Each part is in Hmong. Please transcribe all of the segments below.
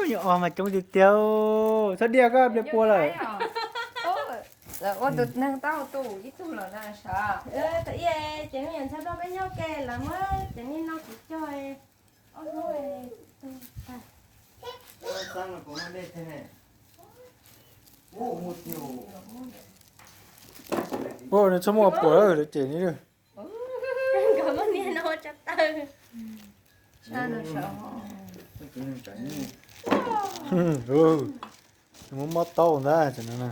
Nyuam ob mas coob tiag tiag. Txhob diaj, koj pliag pua lawm. Lawv ua tus neeg tau tus ib tug los na sav. Thaum ub ces hnub nyoog ntxhais Nplog peb nyob ke lawv muab cov niag no kuv cog ob hnub tug tag. Ua nws txhob muaj puas lawm ces ni. Nkawd muab niag no tso tawg. Muab mob taub ntag cov no na.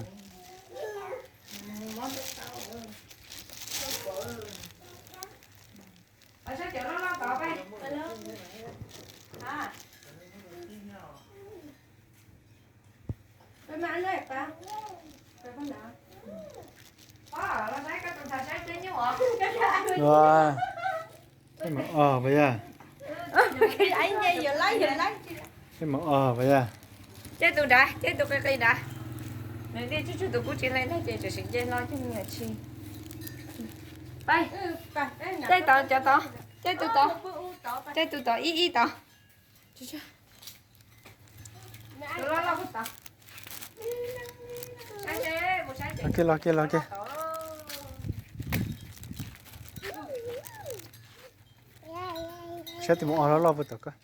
Ua, peb mam os pas yaj. Peb mam os pas yaj. Caij tus nrad, caij tus qis qis nrad. Nws dej tsuj tsuag tus kub tsis leej ntag ces tseem sim nce hlo coj me nyuam tshis. Caij tod cov tod, caij tus tod, caij tus tod ib ib tod. Los kiag los kiag los kiag. Saib tus mos os loj loj puas tom koj.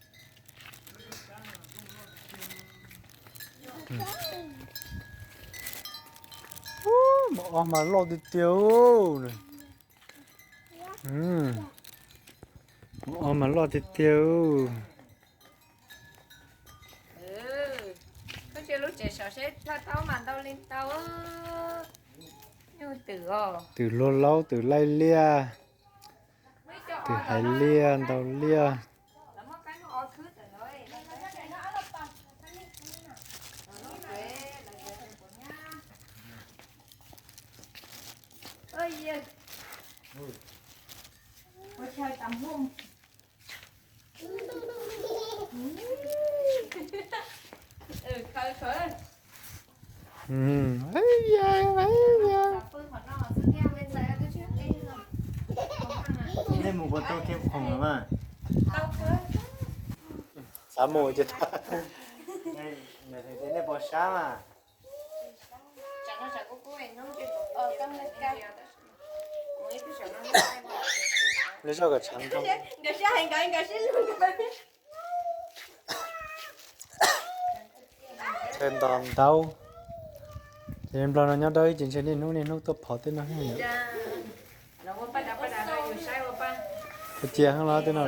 Mos os mas loj tiag tiag. Mos os mas loj tiag tiag. Koj tsis lub tsev sov seb thaj taub mas ntau li ntau. Nyuj twm os. Twm luag laub, twm laij liaj, twm hais liaj ntau liaj. Nej mus puas tau kiag khoom lawm mas? Xav mus ces tag. Nej puas sab mas? Lub zog kom tshav nrog. Ntshe nto ntaub. Ces nplog no nyob dawb ces ntshe niaj hnub niaj hnub tuaj phov tej no. Kuv cia heev los tej no.